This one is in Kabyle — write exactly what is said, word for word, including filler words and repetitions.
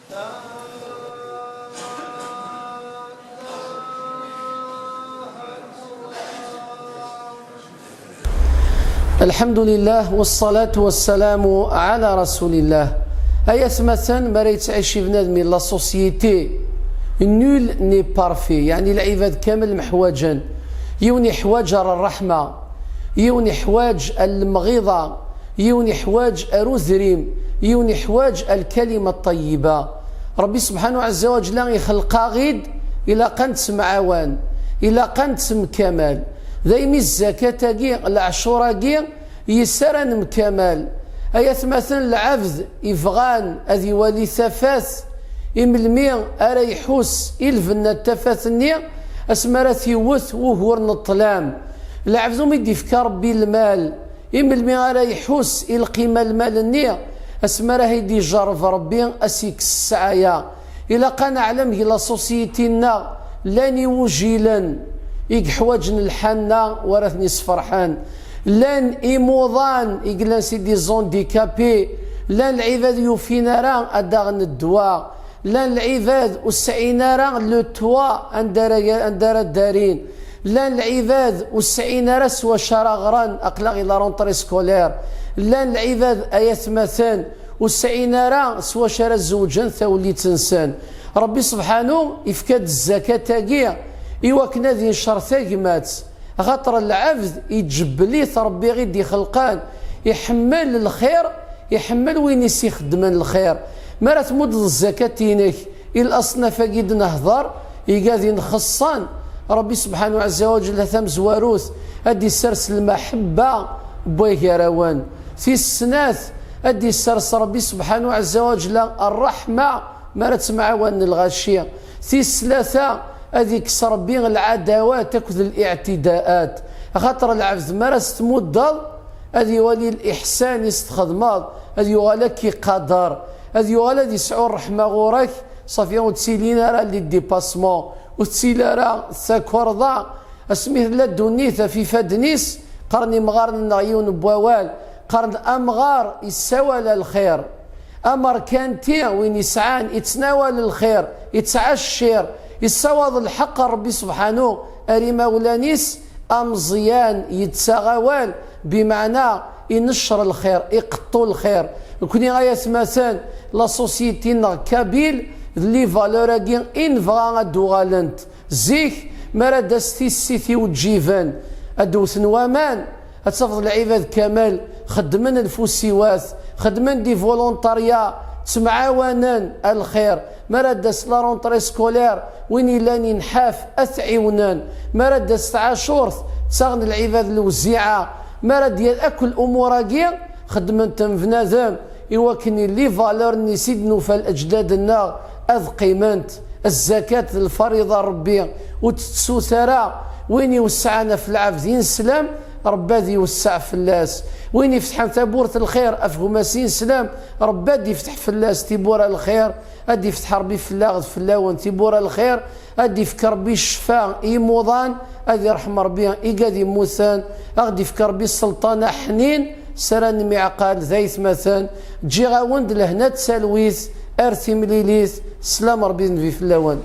الحمد لله والصلاة والسلام على رسول الله. Ay atmaten, mi ara yettɛici bnadem di la société, nul n'est parfait, yeɛni lɛibad kamel mḥwaǧen. Yiwen iḥwaǧ ar ṛṛeḥma, yiwen iḥwaǧ ar lemɣiḍa, yiwen iḥwaǧ ar udrim, yiwen iḥwaǧ ar lkalima ṭṭeyyiba. Ṛebbi subḥanahu ɛezza wa ǧella ixelq-aɣ-id, ilaq ad nettemɛawan, ilaq ad nettemkamal. Daymi zzakat-agi, leɛcur-agi, yes ara nemkamal. Ay atmaten, lɛebd ibɣan ad iwali tafat, i melmi ara iḥuss i lbenna n tafat-nni? Asmi ara t-iwwet wugur n ṭṭlam. Lɛebd umi d-ifka Ṛebbi lmal, i melmi ara iḥuss i lqima n lmal-nni? Asmi ara t-id-ijerreb Ṛebbi, a s-ikkes ssɛaya. Ilaq ad neɛlem deg la société-nneɣ llan iwujilen i yeḥwaǧen lḥanna wara ten-isferḥen. Llan imuḍan i yellan c'est des handicapés. Llan lɛibad yufin ara ad d-aɣen ddwa. Llan lɛibad ur sɛin ara le toit anda ara, anda ara ddarin. Llan lɛibad ur sɛin ara s wacu ara ɣren, aql-aɣ i la rentrée scolaire. Llan lɛibad, ay atmaten, ur sɛin ara s wacu ara zewǧen tawlit-nsen. Ṛebbi subḥanu ifka-d zzakat-agi i wakken ad incer tagmat, axaṭer lɛebd iǧebbel-it Ṛebbi i d-ixelqen, iḥemmel lxir, iḥemmel win i s-ixeddmen lxir. Mi ara tmuddeḍ zzakat-inek i laṣnaf-agi d-nehḍer, igad inxeṣṣan, Ṛebbi subḥanu ɛezza wa ǧella tamezwarut ad d-isers lmaḥebba n wagarawen. Tis snat, ad d-isers Ṛebbi subḥanu ɛezza wa ǧella ṛṛeḥma mi ara ttemɛawanen lɣaci. Tis tlata, ad ikkes Ṛebbi lɛadawat akked liɛtidaat. Axaṭer lɛebd mi ara s-tmuddeḍ, ad iwali liḥsan i s-txedmeḍ, ad yuɣal ad k-iqader, ad yuɣal ad yesɛu ṛṛeḥma ɣur-k, ṣafi ur ttilin ara les dépassements, ur tettili ara takerḍa. Asmi tella ddunit ɣef ifadden-is, qqaren imɣaren-nneɣ yiwen n wawal, qqaren amɣar yessawal a lxir. Amerkanti, win yesɛan, ittnawal lxir, ittɛaccir, issawaḍ lḥeqq n Ṛebbi subḥanu ar imawlan-is. Ameẓyan yettaɣ awal, bimeɛna ineccer lxir, iqeṭṭu lxir. Nekni, ay atmaten, la société-nneɣ kabyle, d les valeurs-agi i nebɣa ad d-uɣalent. Zik, mi ara d-tas tissit iweǧǧiben, ad d-wten waman, ad tafeḍ lɛibad kamel xeddmen lfusiwat, xeddmen di volontarya, ttemɛawanen a lxir. Mi ara d-tas la rentrée scolaire, win yellan inḥaf ad t-ɛiwnen. Mi ara d-tas tɛacurt, ttaɣen lɛibad lewziɛa. Mi ara d-yal akk lumuṛ-agi, xeddmen-ten bnadem i wakken les valeurs-nni s i d-nufa leǧdad-nneɣ ad qqiment. Zzakat d lfariḍa n Ṛebbi, ur tt-tettut ara. Win iwesɛen ɣef lɛebd ineslam, Ṛebbi ad iwesseɛ fell-as. Win ifetḥen tawwurt n lxir ɣef gma-s ineslam, Ṛebbi ad ifteḥ fell-as tiwwura n lxir, ad ifteḥ Ṛebbi fell-aɣ d fell-awen tiwwura n lxir, ad ifk Ṛebbi ccfa i imuḍan, ad irḥem Ṛebbi igad immuten, ad ifk Ṛebbi sselṭan aḥnin, s ara nemyeɛqal d aytmaten. Ǧǧiɣ-awen-d lehna d talwit, ar timlilit, sslam Ṛebbi d Nnbi fell-awen.